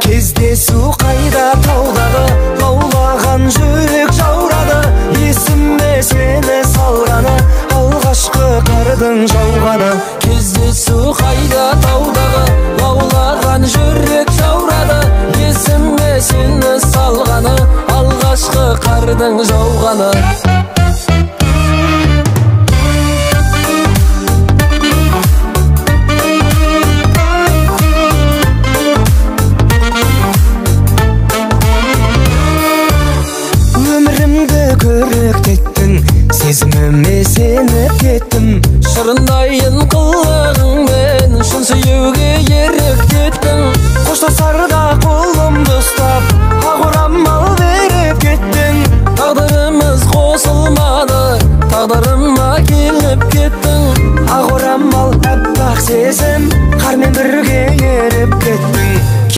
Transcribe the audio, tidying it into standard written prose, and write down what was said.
Кездесу қайда таудағы, лаулаған жүрек жаурады. Есіме сені салғаны, алғашқы қардың жауғаны. Кездесу қайда таудағы, лаулаған жүрек жаурады. Есіме сені салғаны, алғашқы қардың жауғаны.